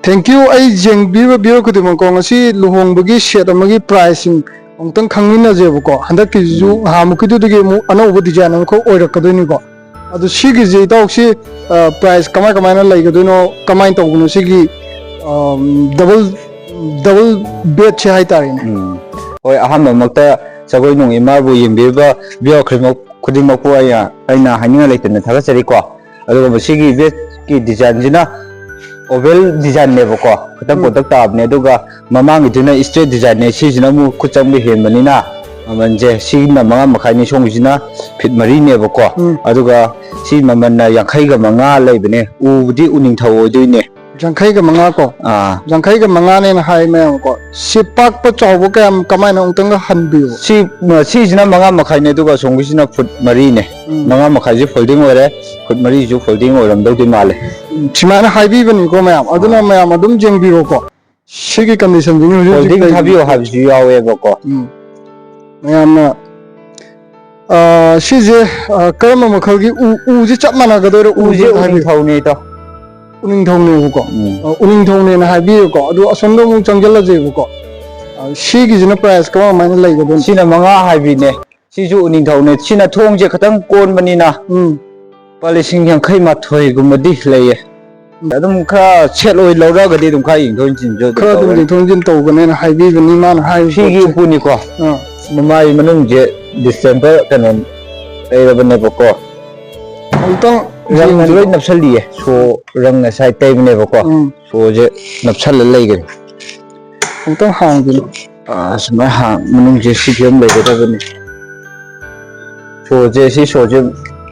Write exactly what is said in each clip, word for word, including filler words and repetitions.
Thank you꯫ ꯑꯩ ꯌꯦꯡꯕꯤꯔꯤꯕ viewer ꯈꯨꯗꯤꯡꯃꯛꯀꯣ, ꯉꯁꯤ ꯂꯨꯍꯣꯡꯕꯒꯤ set ꯑꯃꯒꯤ priceꯁꯤꯡ ꯑꯃꯨꯛꯇꯪ ꯈꯪꯃꯤꯟꯅꯁꯦꯕꯀꯣ꯫ ꯍꯟꯗꯛꯀꯤꯁꯤꯁꯨ ꯎꯝ꯫ ꯅꯍꯥꯟꯃꯨꯛꯀꯤꯗꯨꯗꯒꯤ ꯑꯃꯨꯛ ꯑꯅꯧꯕ design ꯑꯃꯈꯛ ꯑꯣꯏꯔꯛꯀꯗꯣꯏꯅꯤꯀꯣ꯫ ꯑꯗꯨ ꯁꯤꯒꯤꯁꯦ ꯏꯇꯥꯎꯁꯤ, ꯑ, price ꯀꯃꯥꯏ ꯀꯃꯥꯏꯅ ꯂꯩꯒꯗꯣꯏꯅꯣ, ꯀꯃꯥꯏꯅ ꯇꯧꯕꯅꯣ ꯁꯤꯒꯤ, ꯑꯝ, double, double bedꯁꯦ ꯍꯥꯏꯇꯥꯔꯦꯅꯦ? ꯎꯝ꯫ ꯍꯣꯏ, ꯑꯍꯥꯟꯕꯃꯛꯇ ꯖꯒꯣꯏꯅꯨꯡ ꯏꯃꯥꯕꯨ ꯌꯦꯡꯕꯤꯔꯤꯕ viewer ꯈꯨꯗꯤꯡꯃꯛ, ꯈꯨꯗꯤꯡꯃꯛꯄꯨ ꯑꯩꯅ, ꯑꯩꯅ ꯍꯥꯏꯅꯤꯡꯉꯥꯏ ꯂꯩꯇꯅ ꯊꯥꯒꯠꯆꯔꯤꯀꯣ꯫ ꯑꯗꯨꯒ ꯃꯁꯤꯒꯤ bedꯀꯤ designꯁꯤꯅ oval designꯅꯦꯕꯀꯣ, ꯈꯤꯇꯪ ꯎꯝ꯫ ꯀꯣꯟꯇꯛ ꯇꯥꯕꯅꯦ꯫ ꯑꯗꯨꯒ ꯃꯃꯥꯡꯒꯤꯗꯨꯅ straight designꯅꯦ꯫ ꯁꯤꯁꯤꯅ ꯑꯃꯨꯛ ꯈꯨꯠ ꯆꯪꯕ ꯍꯦꯟꯕꯅꯤꯅ ꯃꯃꯜꯁꯦ, ꯁꯤꯅ ꯃꯉꯥ ꯃꯈꯥꯏꯅꯤ, ꯁꯣꯝꯒꯤꯁꯤꯅ feet ꯃꯔꯤꯅꯦꯕꯀꯣ꯫ ꯎꯝ꯫ ꯑꯗꯨꯒ ꯁꯤ ꯃꯃꯜꯅ ꯌꯥꯡꯈꯩꯒ ꯃꯉꯥ ꯂꯩꯕꯅꯦ꯫ ꯎꯕꯨꯗꯤ ꯎꯅꯤꯡꯊꯧ ꯑꯣꯏꯗꯣꯏꯅꯦ꯫ ꯌꯥꯡꯈꯩꯒ ꯃꯉꯥ ꯀꯣ? ꯑꯥ꯫ ꯌꯥꯡꯈꯩꯒ ꯃꯉꯥꯅꯦꯅ ꯍꯥꯏ ꯃꯌꯥꯝ ꯀꯣ꯫ ꯁꯤ ꯄꯥꯛꯄ ꯆꯥꯎꯕ ꯀꯌꯥꯝ, ꯀꯃꯥꯏꯅ ꯑꯃꯨꯛꯇꯪꯒ ꯍꯟꯕꯤꯌꯨ? ꯁꯤ, ꯁꯤꯁꯤꯅ ꯃꯉꯥ ꯃꯈꯥꯏꯅꯦ, ꯑꯗꯨꯒ ꯑꯁꯣꯝꯒꯤꯁꯤꯅ foot ꯃꯔꯤꯅꯦ꯫ ꯎꯝ꯫ ꯃꯉꯥ ꯃꯈꯥꯏꯁꯦ folding ꯑꯣꯏꯔꯦ, foot ꯃꯔꯤꯁꯨ folding ꯑꯣꯏꯔꯝꯗꯧꯗꯤ ꯃꯥꯜꯂꯦ꯫ ꯎꯝ, ꯁꯨꯃꯥꯏꯅ ꯍꯥꯏꯕꯤꯕꯅꯤꯀꯣ ꯃꯌꯥꯝ, ꯑꯗꯨꯅ ꯑꯥ꯫ ꯃꯌꯥꯝ ꯑꯗꯨꯝ ꯌꯦꯡꯕꯤꯔꯣꯀꯣ꯫ ꯁꯤꯒꯤ conditionꯁꯤꯅ ꯍꯧꯖꯤꯛ ꯍꯧꯖꯤꯛ folding ꯀꯩ ꯊꯥꯕꯤꯌꯣ ꯍꯥꯏꯕꯁꯨ ꯌꯥꯎꯋꯦꯕꯀꯣ꯫ ꯎꯝ꯫ ꯃꯌꯥꯝꯅ, ꯑ, ꯁꯤꯁꯦ, ꯑ, ꯀꯔꯝꯕ ꯃꯈꯜꯒꯤ ꯎ, ꯎꯁꯦ ꯆꯞ ꯃꯥꯟꯅꯒꯗꯣꯏꯔꯣ? ꯎꯁꯦ ꯎꯁꯦ ꯍꯥꯏꯕꯤꯌꯨ꯫ ꯎꯅꯤꯡꯊꯧꯅꯦ, ꯏꯇꯥꯎ꯫ ꯎꯅꯤꯡꯊꯧꯅꯦꯕꯀꯣ꯫ ꯎꯝ꯫ ꯑ, ꯎꯅꯤꯡꯊꯧꯅꯦꯅ ꯍꯥꯏꯕꯤꯌꯨꯀꯣ꯫ ꯑꯗꯨ ꯑꯁꯣꯝꯗ ꯑꯃꯨꯛ ꯆꯪꯁꯤꯜꯂꯁꯦꯕꯀꯣ꯫ ꯑ, ꯁꯤꯒꯤꯁꯤꯅ price ꯀꯃꯥꯏ ꯀꯃꯥꯏꯅ ꯂꯩꯒꯗꯣꯏꯅꯣ? ꯁꯤꯅ ꯃꯉꯥ ꯍꯥꯏꯕꯤꯅꯦ꯫ ꯁꯤꯁꯨ ꯎꯅꯤꯡꯊꯧꯅꯦ꯫ ꯁꯤꯅ ꯊꯣꯡꯁꯦ ꯈꯤꯇꯪ ꯀꯣꯟꯕꯅꯤꯅ ꯎꯝ꯫ ꯂꯨꯄꯥ ꯂꯤꯁꯤꯡ ꯌꯥꯡꯈꯩ ꯃꯥꯊꯣꯏꯒꯨꯝꯕꯗꯤ ꯂꯩꯌꯦ꯫ ꯎꯝ꯫ ꯑꯗꯨꯝ ꯈꯔ set ꯑꯣꯏ ꯂꯧꯔꯒꯗꯤ ꯑꯗꯨꯝ ꯈꯔ ꯌꯦꯡꯊꯣꯛ ꯌꯦꯡꯁꯤꯟꯁꯨ ꯑꯗꯨꯝ ꯈꯔ ꯑꯗꯨꯝ ꯇꯧꯒꯅꯤ꯫ ꯌꯦꯡꯊꯣꯛ ꯌꯦꯡꯁꯤꯟ ꯇꯧꯒꯅꯦꯅ ꯍꯥꯏꯕꯤꯕꯅꯤ ꯃꯥꯅ ꯍꯥꯏꯔꯤꯕ ꯁꯤꯒꯤ ꯄꯣꯠꯁꯦ꯫ ꯎꯄꯨꯅꯤꯀꯣ꯫ ꯑꯥ꯫ ꯃꯃꯥꯏ ꯃꯅꯨꯡꯁꯦ December ꯀꯩꯅꯣ ꯇꯩꯔꯕꯅꯦꯕꯀꯣ꯫ ꯑꯃꯨꯛꯇꯪ ꯔꯪꯅ ꯌꯦꯡꯁꯤꯀꯣ꯫ ꯂꯣꯏ ꯅꯞꯁꯜꯂꯤꯌꯦ꯫ ꯁꯣ ꯔꯪ ꯉꯁꯥꯏ ꯇꯩꯕꯅꯦꯕꯀꯣ꯫ ꯎꯝ꯫ ꯁꯣꯁꯦ ꯅꯞꯁꯜꯂ ꯂꯩꯈ꯭ꯔꯦ꯫ ꯑꯃꯨꯛꯇꯪ ꯍꯥꯡꯕꯤꯌꯨ꯫ ꯑꯥ, ꯁꯨꯃꯥꯏꯅ ꯍꯥꯡ-, ꯃꯅꯨꯡꯁꯦ ꯁꯤ ꯐꯤꯕꯝ ꯂꯩꯒꯗꯕꯅꯤ꯫ ꯁꯣꯁꯦ, ꯁꯤ ꯁꯣꯁꯦ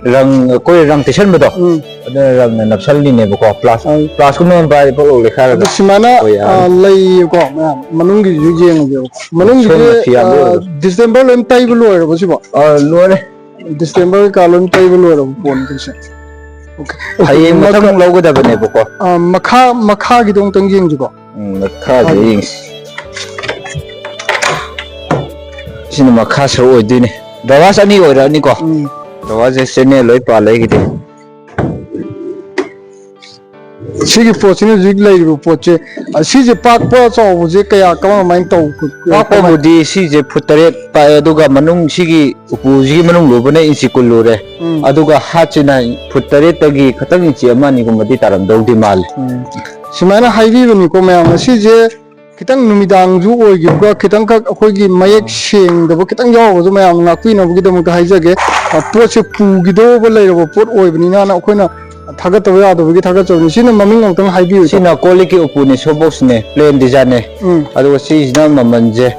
ꯔꯪ, ꯑꯩꯈꯣꯏ ꯔꯪ ꯇꯩꯁꯟꯕꯗꯣ, ꯎꯝ꯫ ꯑꯗꯨꯅ ꯔꯪꯅ ꯅꯞꯁꯜꯂꯤꯅꯦꯕꯀꯣ꯫ Plus, ꯑꯪ꯫ Plusꯀꯨꯝꯕ ꯑꯃ ꯄꯥꯏꯔꯗꯤ ꯄꯛ ꯂꯥꯎ ꯂꯩꯈꯥꯏꯔꯒ ꯑꯗꯣ ꯁꯨꯃꯥꯏꯅ, ꯑꯣꯏ ꯌꯥꯔꯅꯤ꯫ ꯑꯥ, ꯂꯩꯌꯦꯀꯣ ꯃꯌꯥꯝ꯫ ꯃꯅꯨꯡꯒꯤꯁꯨ ꯌꯦꯡꯉꯒꯦꯕꯀꯣ꯫ ꯃꯅꯨꯡꯒꯤꯁꯦ, ꯁꯣꯝꯅ ꯐꯤ ꯌꯥꯝꯕ ꯑꯥ, ꯑꯣꯏꯔꯒꯁꯨ꯫ December ꯂꯣꯏ ꯇꯩꯕ ꯂꯣꯏꯔꯕꯣ ꯁꯤꯕꯣ? ꯑꯥ, ꯂꯣꯏꯔꯦ꯫ December ꯀꯩꯀꯥ ꯂꯣꯏ ꯇꯩꯕ ꯂꯣꯏꯔꯕ ꯄꯣꯠꯅꯤ ꯁꯦ꯫ Okay꯫ ꯍꯌꯦꯡ ꯃꯊꯪ ꯃꯈꯥ-, ꯂꯧꯒꯗꯕꯅꯦꯕꯀꯣ꯫ ꯑꯥ, ꯃꯈꯥ, ꯃꯈꯥꯒꯤꯗꯣ ꯑꯃꯨꯛꯇꯪ ꯌꯦꯡꯁꯤꯀꯣ꯫ ꯎꯝ, ꯃꯈꯥꯁꯦ ꯍꯥꯏꯗꯤ ꯌꯦꯡꯁꯤ꯫ ꯁꯤꯅ ꯃꯈꯥ ꯁꯔꯨꯛ ꯑꯣꯏꯗꯣꯏꯅꯦ꯫ Drawers ꯑꯅꯤ ꯑꯣꯏꯔꯛꯑꯅꯤꯀꯣ꯫ ꯎꯝ꯫ Drawerꯁꯦ channel ꯂꯣꯏ ꯄꯥꯜꯂꯦ ꯑꯩꯒꯤꯗꯤ꯫ ꯁꯤꯒꯤ ꯄꯣꯠꯁꯤꯅ ꯍꯧꯖꯤꯛ ꯂꯩꯔꯤꯕ ꯄꯣꯠꯁꯦ, ꯑ, ꯁꯤꯁꯦ ꯄꯥꯛꯄ ꯆꯥꯎꯕꯁꯦ ꯀꯌꯥ, ꯀꯃꯥꯏ ꯀꯃꯥꯏꯅ ꯇꯧ? ꯄꯥꯛꯄꯕꯨꯗꯤ ꯁꯤꯁꯦ ꯐꯨꯠ ꯇꯔꯦꯠ ꯄꯥꯛꯑꯦ, ꯑꯗꯨꯒ ꯃꯅꯨꯡ ꯁꯤꯒꯤ ꯎꯄꯨꯁꯤꯒꯤ ꯃꯅꯨꯡ ꯂꯨꯕꯅ ꯏꯟꯆꯤ ꯀꯨꯟ ꯂꯨꯔꯦ꯫ ꯎꯝ꯫ ꯑꯗꯨꯒ ꯍꯥꯠꯁꯤꯅ ꯐꯨꯠ ꯇꯔꯦꯠꯇꯒꯤ ꯈꯇꯪ ꯏꯟꯆꯤ ꯑꯃ ꯑꯅꯤꯒꯨꯝꯕꯗꯤ ꯇꯥꯔꯝꯗꯧꯗꯤ ꯃꯥꯜꯂꯤ꯫ ꯎꯝ꯫ ꯁꯨꯃꯥꯏꯅ ꯍꯥꯏꯕꯤꯕꯅꯤꯀꯣ ꯃꯌꯥꯝ, ꯉꯁꯤꯁꯦ ꯈꯤꯇꯪ ꯅꯨꯃꯤꯗꯥꯡꯁꯨ ꯑꯣꯏꯈꯤꯕꯒ ꯈꯤꯇꯪꯈꯛ ꯑꯩꯈꯣꯏꯒꯤ ꯃꯌꯦꯛ ꯁꯦꯡꯗꯕ ꯈꯤꯇꯪ ꯌꯥꯎꯔꯒꯁꯨ ꯃꯌꯥꯝ ꯉꯥꯛꯄꯤꯅꯕꯒꯤꯗꯃꯛꯇ ꯍꯥꯏꯖꯒꯦ꯫ ꯑ, ꯄꯣꯠꯁꯦ ꯄꯨꯈꯤꯗꯧꯕ ꯂꯩꯔꯕ ꯄꯣꯠ ꯑꯣꯏꯕꯅꯤꯅ ꯑꯩꯈꯣꯏꯅ ꯊꯥꯒꯠꯇꯕ ꯌꯥꯗꯕꯒꯤ ꯊꯥꯒꯠꯆꯕꯅꯤ꯫ ꯁꯤꯅ ꯃꯃꯤꯡ ꯑꯃꯨꯛꯇꯪ ꯍꯥꯏꯕꯤꯌꯨ, ꯏꯇꯥꯎ꯫ ꯁꯤꯅ ꯀꯣꯜ ꯂꯤꯛꯀꯤ ꯎꯄꯨꯅꯤ, ꯁꯣꯞ ꯕꯣꯛꯁꯅꯦ, ꯄ꯭ꯂꯦꯟ ꯗꯤꯖꯥꯏꯟꯅꯦ꯫ ꯎꯝ꯫ ꯑꯗꯨꯒ ꯁꯤꯁꯤꯅ ꯃꯃꯜꯁꯦ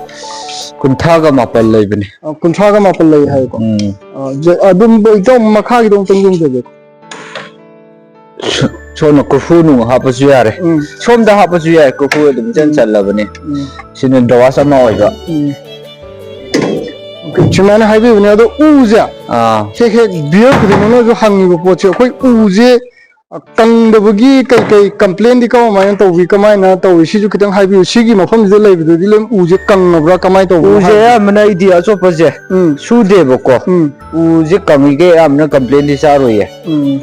ꯀꯨꯟꯊ꯭ꯔꯥꯒ ꯃꯥꯄꯜ ꯂꯩꯕꯅꯦ꯫ ꯑ, ꯀꯨꯟꯊ꯭ꯔꯥꯒ ꯃꯥꯄꯜ ꯂꯩ ꯍꯥꯏꯀꯣ꯫ ꯎꯝ꯫ ꯑ, ꯖ-, ꯑꯗꯨꯝ ꯏꯇꯥꯎ ꯃꯈꯥꯒꯤꯗꯣ ꯑꯃꯨꯛꯇꯪ ꯌꯦꯡꯖꯒꯦ꯫ ꯁꯣꯝꯅ ꯀꯣꯔꯐꯨ ꯅꯨꯡ ꯍꯥꯞꯄꯁꯨ ꯌꯥꯔꯦ꯫ ꯎꯝ꯫ ꯁꯣꯝꯗ ꯍꯥꯞꯄꯁꯨ ꯌꯥꯏ, ꯀꯣꯔꯐꯨ ꯑꯗꯨꯝ ꯏꯆꯟ ꯎꯝ꯫ ꯆꯜꯂꯕꯅꯤ꯫ ꯎꯝ꯫ ꯁꯤꯅ ꯗ꯭ꯔꯋꯥꯁ ꯑꯃ ꯑꯣꯏꯕ꯫ ꯎꯝ꯫ ꯁꯨꯃꯥꯏꯅ ꯍꯥꯏꯕꯤꯕꯅꯦ, ꯑꯗꯣ ꯎꯁꯦ ꯑꯥ꯫ ꯍꯦꯛ ꯍꯦꯛ ꯚꯤꯌꯔ ꯈꯨꯗꯤꯡꯃꯛꯅꯁꯨ ꯍꯪꯉꯤꯕ ꯄꯣꯠꯁꯦ, ꯑꯩꯈꯣꯏ ꯎꯁꯦ, ꯑ, ꯀꯪꯗꯕꯒꯤ ꯀꯩ ꯀꯩ ꯀꯝꯄ꯭ꯂꯦꯟꯗꯤ ꯀꯃꯥꯏꯅ ꯇꯧꯕꯤ, ꯀꯃꯥꯏꯅ ꯇꯧꯏ? ꯁꯤꯁꯨ ꯈꯤꯇꯪ ꯍꯥꯏꯕꯤꯌꯨ꯫ ꯁꯤꯒꯤ ꯃꯐꯝꯁꯤꯗ ꯂꯩꯕꯗꯨꯗꯤ ꯂꯣꯏ ꯎꯁꯦ ꯀꯪꯉꯕ꯭ꯔꯥ, ꯀꯃꯥꯏꯅ ꯇꯧꯕꯅꯣ ꯎꯁꯦ ꯍꯥꯏꯕꯗꯣ? ꯑꯌꯥꯝꯕꯅ ꯑꯩꯗꯤ ꯑꯆꯣꯠꯄꯁꯦ ꯎꯝ꯫ ꯁꯨꯗꯦꯕꯀꯣ꯫ ꯎꯝ꯫ ꯎꯁꯦ ꯀꯪꯉꯤꯈꯩ ꯑꯌꯥꯝꯕꯅ ꯀꯝꯄ꯭ꯂꯦꯟꯗꯤ ꯆꯥꯔꯣꯏꯌꯦ꯫ ꯎꯝ꯫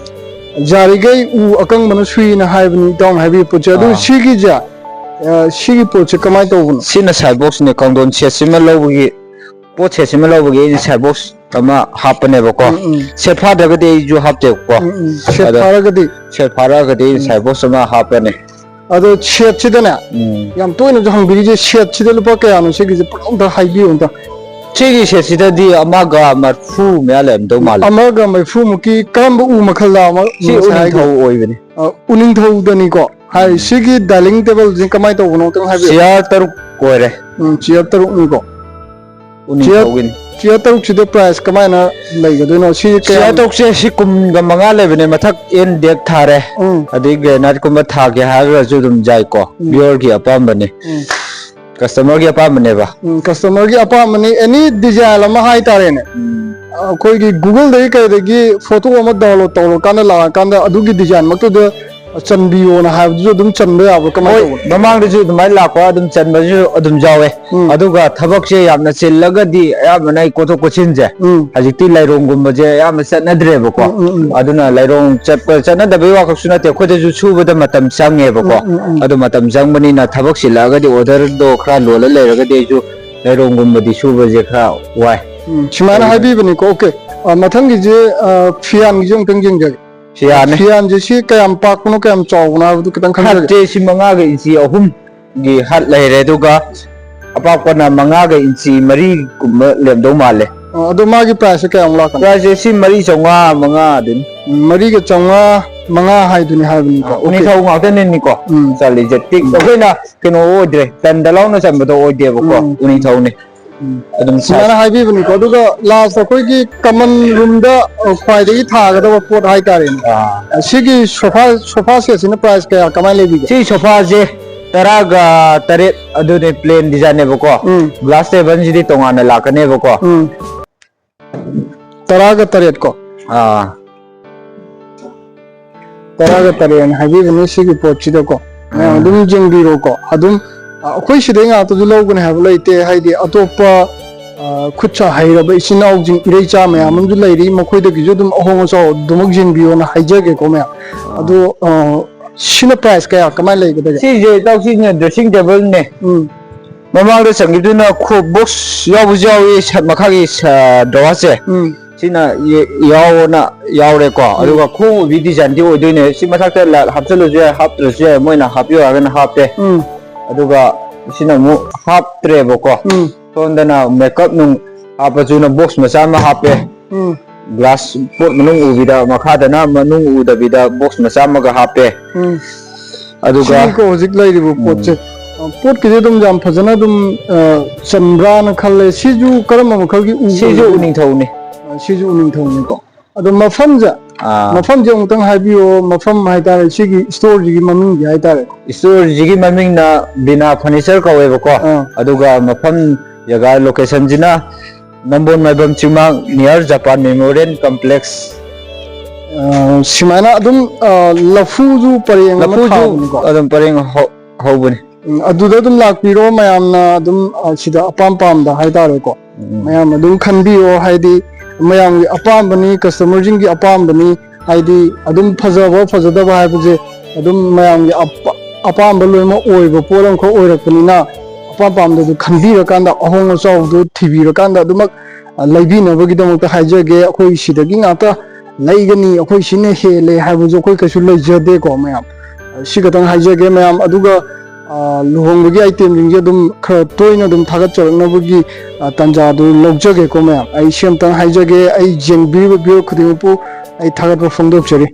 ꯌꯥꯔꯤꯈꯩ ꯎ ꯑꯀꯪꯕꯅ ꯁꯨꯏꯅ ꯍꯥꯏꯕꯅꯤ ꯏꯇꯥꯎꯅ ꯍꯥꯏꯕꯤꯕ ꯄꯣꯠꯁꯦ꯫ ꯑꯗꯨ ꯑꯥ꯫ ꯁꯤꯒꯤꯁꯦ, ꯑ, ꯁꯤꯒꯤ ꯄꯣꯠꯁꯦ ꯀꯃꯥꯏꯅ ꯇꯧꯕꯅꯣ? ꯁꯤꯅ ꯁꯥꯏꯠ ꯕꯣꯛꯁꯅꯦ, ꯀꯥꯡꯊꯣꯟ ꯁꯦꯠꯁꯤꯃ ꯂꯧꯕꯒꯤ, ꯄꯣꯠ ꯁꯦꯠꯁꯤꯃ ꯂꯧꯕꯒꯤ ꯑꯩꯅ ꯁꯥꯏꯠ ꯕꯣꯛꯁ ꯑꯃ ꯍꯥꯞꯄꯅꯦꯕꯀꯣ꯫ ꯎꯝ, ꯎꯝ꯫ ꯁꯦꯠ ꯐꯥꯗ꯭ꯔꯒꯗꯤ ꯑꯩꯁꯨ ꯍꯥꯞꯇꯦꯕꯀꯣ꯫ ꯎꯝ, ꯎꯝ꯫ ꯁꯦꯠ ꯑꯗ ꯐꯥꯔꯒꯗꯤ? ꯁꯦꯠ ꯐꯥꯔꯛꯑꯒꯗꯤ ꯑꯩꯅ ꯎꯝ꯫ ꯁꯥꯏꯠ ꯕꯣꯛꯁ ꯑꯃ ꯍꯥꯞꯄꯅꯦ꯫ ꯑꯗꯣ ꯁꯦꯠꯁꯤꯗꯅꯦ, ꯎꯝ꯫ ꯌꯥꯝ ꯇꯣꯏꯅꯁꯨ ꯍꯪꯕꯤꯔꯤꯁꯦ, ꯁꯦꯠꯁꯤꯗ ꯂꯨꯄꯥ ꯀꯌꯥꯅꯣ ꯁꯤꯒꯤꯁꯦ? ꯄꯨꯂꯞ ꯑꯝꯇ ꯍꯥꯏꯕꯤꯌꯨ ꯑꯝꯇ꯫ ꯁꯤꯒꯤ ꯁꯦꯠꯁꯤꯗꯗꯤ ꯑꯃꯒ ꯃꯔꯐꯨ ꯃꯌꯥ ꯂꯩꯔꯝꯗꯧ ꯃꯥꯜꯂꯦ꯫ ꯑꯃꯒ ꯃꯔꯐꯨꯃꯨꯛꯀꯤ ꯀꯔꯝꯕ ꯎ ꯃꯈꯜꯗ ꯑꯃ ꯁꯤ ꯉꯁꯥꯏ ꯍꯥꯏꯈꯤꯕ? ꯎꯅꯤꯡꯊꯧ ꯑꯣꯏꯕꯅꯤ꯫ ꯑ, ꯎꯅꯤꯡꯊꯧꯗꯅꯤꯀꯣ꯫ ꯍꯥꯏ, ꯎꯝ꯫ ꯁꯤꯒꯤ dining tableꯁꯤ ꯀꯃꯥꯏꯅ ꯇꯧꯕꯅꯣ ꯑꯝꯇꯪ ꯍꯥꯏꯕꯤꯌꯨ꯫ ꯆꯤꯌꯥꯔ ꯇꯔꯨꯛ ꯑꯣꯏꯔꯦ꯫ ꯎꯝ, ꯆꯤꯌꯥꯔ ꯇꯔꯨꯛꯅꯤꯀꯣ꯫ ꯎꯅꯤꯡꯊꯧꯒꯤꯅꯤ꯫ ꯆꯤꯌꯥꯔ ꯇꯔꯨꯛꯁꯤꯗ price ꯀꯃꯥꯏꯅ ꯂꯩꯒꯗꯣꯏꯅꯣ? ꯁꯤ ꯆꯤꯌꯥꯔ ꯀꯌꯥꯝ ꯇꯔꯨꯛꯁꯦ ꯁꯤ ꯀꯨꯟꯒ ꯃꯉꯥ ꯂꯩꯕꯅꯦ, ꯃꯊꯛ ꯑꯦꯟ ꯗꯦꯛ ꯊꯥꯔꯦ꯫ ꯎꯝ꯫ ꯑꯗꯩ graniteꯀꯨꯝꯕ ꯊꯥꯒꯦ ꯍꯥꯏꯔꯒꯁꯨ ꯑꯗꯨꯝ ꯌꯥꯏꯀꯣ꯫ ꯎꯝ꯫ Viewerꯒꯤ ꯑꯄꯥꯝꯕꯅꯤ꯫ ꯎꯝ꯫ Customerꯒꯤ ꯑꯄꯥꯝꯕꯅꯦꯕ꯫ ꯎꯝ, customerꯒꯤ ꯑꯄꯥꯝꯕꯅꯤ, any design ꯑꯃ ꯍꯥꯏꯇꯥꯔꯦꯅꯦ꯫ ꯎꯝ꯫ ꯑꯩꯈꯣꯏꯒꯤ Googleꯗꯒꯤ ꯀꯩꯗꯒꯤ photo ꯑꯃ download ꯇꯧꯔꯀꯥꯟꯗ ꯂꯥꯛꯑꯀꯥꯟꯗ ꯑꯗꯨꯒꯤ designꯃꯛꯇꯨꯗ, ꯆꯟꯕꯤꯌꯣꯅ ꯍꯥꯏꯕꯗꯨꯁꯨ ꯑꯗꯨꯝ ꯆꯟꯕ ꯌꯥꯕ꯭ꯔꯥ? ꯀꯃꯥꯏꯅ ꯍꯣꯏ, ꯇꯧꯕꯅꯣ? ꯃꯃꯥꯡꯗꯁꯨ ꯑꯗꯨꯃꯥꯏꯅ ꯂꯥꯛꯄ ꯑꯗꯨꯝ ꯆꯟꯕꯁꯨ ꯑꯗꯨꯝ ꯌꯥꯎꯋꯦ꯫ ꯎꯝ꯫ ꯑꯗꯨꯒ ꯊꯕꯛꯁꯦ ꯌꯥꯝꯅ ꯆꯤꯜꯂꯒꯗꯤ ꯑꯌꯥꯝꯕꯅ ꯑꯩ ꯀꯣꯠꯊꯣꯛ ꯀꯣꯠꯁꯤꯟꯁꯦ, ꯎꯝ꯫ ꯍꯧꯖꯤꯛꯇꯤ ꯂꯩꯔꯣꯡꯒꯨꯝꯕꯁꯦ ꯑꯌꯥꯝꯕ ꯆꯠꯅꯗ꯭ꯔꯦꯕꯀꯣ꯫ ꯎꯝ, ꯎꯝ, ꯎꯝ꯫ ꯑꯗꯨꯅ ꯂꯩꯔꯣꯡ ꯆꯠꯄ, ꯆꯠꯅꯗꯕꯩ ꯋꯥꯈꯛꯁꯨ ꯅꯠꯇꯦ, ꯑꯩꯈꯣꯏꯗꯁꯨ ꯁꯨꯕꯗ ꯃꯇꯝ ꯆꯪꯉꯦꯕꯀꯣ꯫ ꯎꯝ, ꯎꯝ, ꯎꯝ꯫ ꯑꯗꯨ ꯃꯇꯝ ꯆꯪꯕꯅꯤꯅ ꯊꯕꯛ ꯆꯤꯜꯂꯛꯑꯒꯗꯤ orderꯗꯣ ꯈꯔ ꯂꯣꯜꯂ ꯂꯩꯔꯒꯗꯤ ꯑꯩꯁꯨ ꯂꯩꯔꯣꯡꯒꯨꯝꯕꯗꯤ ꯁꯨꯕꯁꯦ ꯈꯔ ꯋꯥꯏ꯫ ꯎꯝ, ꯁꯨꯃꯥꯏꯅ ꯍꯥꯏꯕꯤꯕꯅꯤꯀꯣ꯫ ꯑꯣꯀꯦ꯫ ꯑ, ꯃꯊꯪꯒꯤꯁꯦ, ꯑ, ꯐꯤꯌꯥꯟꯒꯤꯁꯦ ꯑꯃꯨꯛꯇꯪ ꯌꯦꯡꯖꯒꯦ꯫ ꯐꯤꯌꯥꯟꯅꯦ꯫ ꯐꯤꯌꯥꯟꯁꯦ ꯁꯤ ꯀꯌꯥꯝ ꯄꯥꯛꯄꯅꯣ, ꯀꯌꯥꯝ ꯆꯥꯎꯕꯅꯣ ꯍꯥꯏꯕꯗꯨ ꯈꯤꯇꯪ ꯈꯪꯖꯒꯦ꯫ ꯍꯠꯁꯦ ꯁꯤ ꯃꯉꯥꯒ ꯏꯟꯆꯤ ꯑꯍꯨꯝꯒꯤ ꯍꯠ ꯂꯩꯔꯦ, ꯑꯗꯨꯒ ꯑꯄꯥꯛꯄꯅ ꯃꯉꯥꯒ ꯏꯟꯆꯤ ꯃꯔꯤꯒꯨꯝꯕ ꯂꯩꯔꯝꯗꯧ ꯃꯥꯜꯂꯦ꯫ ꯑ, ꯑꯗꯣ ꯃꯥꯒꯤ priceꯁꯦ ꯀꯌꯥꯃꯨꯛ ꯂꯥꯛꯀꯅꯤ? Priceꯁꯦ ꯁꯤ ꯃꯔꯤ ꯆꯥꯝꯃꯉꯥ ꯃꯉꯥ ꯑꯗꯨꯅꯤ꯫ ꯎꯝ, ꯃꯔꯤꯒ ꯆꯥꯝꯃꯉꯥ ꯃꯉꯥ ꯍꯥꯏꯗꯨꯅꯤ ꯍꯥꯏꯕꯅꯤꯀꯣ꯫ ꯑ, ꯑꯣꯀꯦ꯫ ꯎꯅꯤꯡꯊꯧ ꯉꯥꯛꯇꯅꯤꯀꯣ ꯎꯝ꯫ ꯆꯠꯂꯤꯁꯦ꯫ ꯇꯤꯛ ꯎꯝ꯫ ꯑꯩꯈꯣꯏꯅ ꯀꯩꯅꯣ ꯑꯣꯏꯗ꯭ꯔꯦ, ꯇꯟꯗ ꯂꯥꯎꯅ ꯆꯟꯕꯗꯣ ꯑꯣꯏꯗꯦꯕꯀꯣ, ꯎꯝ꯫ ꯎꯅꯤꯡꯊꯧꯅꯤ꯫ ꯎꯝ꯫ ꯑꯗꯨꯝ ꯁꯨꯃꯥꯏꯅ size ꯍꯥꯏꯕꯤꯕꯅꯤꯀꯣ꯫ ꯑꯗꯨꯒ last ꯑꯩꯈꯣꯏꯒꯤ common roomꯗ, ꯑ, ꯈ꯭ꯋꯥꯏꯗꯒꯤ ꯊꯥꯒꯗꯕ ꯄꯣꯠ ꯍꯥꯏꯇꯥꯔꯦꯅꯦ꯫ ꯑꯥ꯫ ꯁꯤꯒꯤ sofa, sofa setꯁꯤꯅ price ꯀꯌꯥ ꯀꯃꯥꯏꯅ ꯂꯩꯕꯤꯒꯦ? ꯁꯤ sofaꯁꯦ ꯇꯔꯥꯒ ꯇꯔꯦꯠ ꯑꯗꯨꯅꯦ, plain designꯅꯦꯕꯀꯣ꯫ ꯎꯝ꯫ Glass tableꯁꯤꯗꯤ ꯇꯣꯉꯥꯟꯅ ꯂꯥꯛꯀꯅꯦꯕꯀꯣ꯫ ꯎꯝ꯫ ꯇꯔꯥꯒ ꯇꯔꯦꯠ ꯀꯣ꯫ ꯑꯥ꯫ ꯇꯔꯥꯒ ꯇꯔꯦꯠ ꯍꯥꯏꯕꯤꯕꯅꯤ ꯁꯤꯒꯤ ꯄꯣꯠꯁꯤꯗꯀꯣ꯫ ꯃꯌꯥꯝ ꯎꯝ꯫ ꯑꯗꯨꯝ ꯌꯦꯡꯕꯤꯔꯣꯀꯣ꯫ ꯑꯗꯨꯝ, ꯑ, ꯑꯩꯈꯣꯏ ꯁꯤꯗꯩ ꯉꯥꯛꯇꯁꯨ ꯂꯧꯒꯅꯤ ꯍꯥꯏꯕ ꯂꯩꯇꯦ꯫ ꯍꯥꯏꯗꯤ ꯑꯇꯣꯞꯄ, ꯑ, ꯈꯨꯠ ꯁꯥ ꯍꯩꯔꯕ ꯏꯆꯤꯟ ꯏꯅꯥꯎꯁꯤꯡ, ꯏꯔꯩꯆꯥ ꯃꯌꯥꯝ ꯑꯃꯁꯨ ꯂꯩꯔꯤ꯫ ꯃꯈꯣꯏꯗꯒꯤꯁꯨ ꯑꯗꯨꯝ ꯑꯍꯣꯡ ꯑꯆꯥꯎ ꯑꯗꯨꯃꯛ ꯌꯦꯡꯕꯤꯌꯣꯅ ꯍꯥꯏꯖꯒꯦꯀꯣ ꯃꯌꯥꯝ꯫ ꯑꯥ꯫ ꯑꯗꯣ, ꯑ, ꯁꯤꯅ price ꯀꯌꯥ ꯀꯃꯥꯏꯅ ꯂꯩꯒꯗꯒꯦ? ꯁꯤꯁꯦ ꯏꯇꯥꯎ, ꯁꯤꯅ dressing tableꯅꯦ꯫ ꯎꯝ꯫ ꯃꯃꯥꯡꯗ ꯆꯪꯈꯤꯕꯗꯨꯅ ꯈꯣ-, box ꯌꯥꯎꯕꯁꯨ ꯌꯥꯎꯏ, ꯁ-, ꯃꯈꯥꯒꯤ ꯁ-, drawerꯁꯦ꯫ ꯎꯝ꯫ ꯁꯤꯅ ꯌꯦ-, ꯌꯥꯎꯅ ꯌꯥꯎꯔꯦꯀꯣ꯫ ꯎꯝ꯫ ꯑꯗꯨꯒ ꯈꯣꯡ ꯑꯣꯏꯕꯤ designꯗꯤ ꯑꯣꯏꯗꯣꯏꯅꯦ꯫ ꯁꯤ ꯃꯊꯛꯇ ꯂ-, ꯍꯥꯞꯆꯜꯂꯁꯨ ꯌꯥꯏ, ꯍꯥꯞꯇ꯭ꯔꯁꯨ ꯌꯥꯏ, ꯃꯣꯏꯅ ꯍꯥꯞꯄꯤꯌꯣ ꯍꯥꯏꯔꯒꯅ ꯍꯥꯞꯄꯦ꯫ ꯎꯝ꯫ ꯑꯗꯨꯒ ꯁꯤꯅ ꯑꯃꯨꯛ ꯍꯥꯞꯇ꯭ꯔꯦꯕꯀꯣ꯫ ꯎꯝ꯫ ꯁꯣꯝꯗꯅ makeup ꯅꯨꯡ ꯍꯥꯞꯄꯁꯨꯅ box ꯃꯆꯥ ꯑꯃ ꯍꯥꯞꯄꯦ꯫ ꯎꯝ꯫ Glass ꯄꯣꯠ ꯃꯅꯨꯡ ꯎꯕꯤꯗ, ꯃꯈꯥꯗꯅ ꯃꯅꯨꯡ ꯎꯗꯕꯤꯗ box ꯃꯆꯥ ꯑꯃꯒ ꯍꯥꯞꯄꯦ꯫ ꯎꯝ꯫ ꯑꯗꯨꯒ ꯁꯤꯅꯤꯀꯣ ꯍꯧꯖꯤꯛ ꯂꯩꯔꯤꯕ ꯎꯝ꯫ ꯄꯣꯠꯁꯦ꯫ ꯑ, ꯄꯣꯠꯀꯤꯗꯤ ꯑꯗꯨꯝ ꯌꯥꯝ ꯐꯖꯅ ꯑꯗꯨꯝ, ꯑ, ꯆꯟꯕ꯭ꯔꯥꯅ ꯈꯜꯂꯦ꯫ ꯁꯤꯁꯨ ꯀꯔꯝꯕ ꯃꯈꯜꯒꯤ ꯎ ꯁꯤꯁꯨ ꯑꯣꯏꯗꯣꯏꯅꯣ? ꯎꯅꯤꯡꯊꯧꯅꯤ꯫ ꯑ, ꯁꯤꯁꯨ ꯎꯅꯤꯡꯊꯧꯅꯤꯀꯣ꯫ ꯑꯗꯣ ꯃꯐꯝꯁꯦ, ꯑꯥ꯫ ꯃꯐꯝꯁꯦ ꯑꯃꯨꯛꯇꯪ ꯍꯥꯏꯕꯤꯌꯣ, ꯃꯐꯝ ꯍꯥꯏꯇꯥꯔꯦ, ꯁꯤꯒꯤ storeꯁꯤꯒꯤ ꯃꯃꯤꯡꯁꯦ ꯍꯥꯏꯇꯥꯔꯦ꯫ Storeꯁꯤꯒꯤ ꯃꯃꯤꯡꯅ ꯕꯤꯅꯥ Furniture ꯀꯧꯋꯦꯕꯀꯣ꯫ ꯑꯥ꯫ ꯑꯗꯨꯒ ꯃꯐꯝ ꯖꯒꯥ locationꯁꯤꯅ ꯅꯝꯕꯣꯜ ꯃꯥꯏꯕꯝ ꯆꯤꯡꯃꯥꯡ near Japan Memorial Complex꯫ ꯑ, ꯁꯨꯃꯥꯏꯅ ꯑꯗꯨꯝ, ꯑ, ꯂꯐꯨꯁꯨ ꯄꯔꯦꯡ ꯑꯃ ꯂꯐꯨꯁꯨ ꯊꯥꯕꯅꯤꯀꯣ꯫ ꯑꯗꯨꯝ ꯄꯔꯦꯡ ꯍꯧ-, ꯍꯧꯕꯅꯤ꯫ ꯎꯝ, ꯑꯗꯨꯗ ꯑꯗꯨꯝ ꯂꯥꯛꯄꯤꯔꯣ ꯃꯌꯥꯝꯅ ꯑꯗꯨꯝ, ꯑ, ꯁꯤꯗ ꯑꯄꯥꯝ ꯄꯥꯝꯗ ꯍꯥꯏꯇꯥꯔꯦꯀꯣ꯫ ꯎꯝ꯫ ꯃꯌꯥꯝ ꯑꯗꯨꯝ ꯈꯟꯕꯤꯌꯣ, ꯍꯥꯏꯗꯤ ꯃꯌꯥꯝꯒꯤ ꯑꯄꯥꯝꯕꯅꯤ, customerꯁꯤꯡꯒꯤ ꯑꯄꯥꯝꯕꯅꯤ, ꯍꯥꯏꯗꯤ ꯑꯗꯨꯝ ꯐꯖꯕ ꯐꯖꯗꯕ ꯍꯥꯏꯕꯁꯦ ꯑꯗꯨꯝ ꯃꯌꯥꯝꯒꯤ ꯑꯄꯥ-, ꯑꯄꯥꯝꯕ ꯂꯣꯏꯅꯃꯛ ꯑꯣꯏꯕ ꯄꯣꯠ ꯑꯃꯈꯛ ꯑꯣꯏꯔꯛꯄꯅꯤꯅ, ꯑꯄꯥꯝ ꯄꯥꯝꯗꯗꯨ ꯈꯟꯕꯤꯔꯀꯥꯟꯗ ꯑꯍꯣꯡ ꯑꯆꯥꯎꯗꯨ ꯊꯤꯕꯤꯔꯀꯥꯟꯗ ꯑꯗꯨꯃꯛ, ꯑ, ꯂꯩꯕꯤꯅꯕꯒꯤꯗꯃꯛꯇ ꯍꯥꯏꯖꯒꯦ꯫ ꯑꯩꯈꯣꯏ ꯁꯤꯗꯒꯤ ꯉꯥꯛꯇ ꯂꯩꯒꯅꯤ, ꯑꯩꯈꯣꯏ ꯁꯤꯅ ꯍꯦꯜꯂꯦ ꯍꯥꯏꯕꯁꯨ ꯑꯩꯈꯣꯏ ꯀꯩꯁꯨ ꯂꯩꯖꯗꯦꯀꯣ ꯃꯌꯥꯝ꯫ ꯁꯤ ꯈꯛꯇꯪ ꯍꯥꯏꯖꯒꯦ ꯃꯌꯥꯝ꯫ ꯑꯗꯨꯒ, ꯑ, ꯂꯨꯍꯣꯡꯕꯒꯤ itemꯁꯤꯡꯁꯦ ꯑꯗꯨꯝ ꯈꯔ ꯇꯣꯏꯅ ꯑꯗꯨꯝ ꯊꯥꯒꯠꯆꯔꯛꯅꯕꯒꯤ, ꯑ, ꯇꯥꯟꯖꯥꯗꯨ ꯂꯧꯖꯒꯦꯀꯣ ꯃꯌꯥꯝ꯫ ꯑꯩ ꯁꯤ ꯑꯝꯇꯪ ꯍꯥꯏꯖꯒꯦ, ꯑꯩ ꯌꯦꯡꯕꯤꯔꯤꯕ viewer ꯈꯨꯗꯤꯡꯃꯛꯄꯨ ꯑꯩ ꯊꯥꯒꯠꯄ ꯐꯣꯡꯗꯣꯛꯆꯔꯤ꯫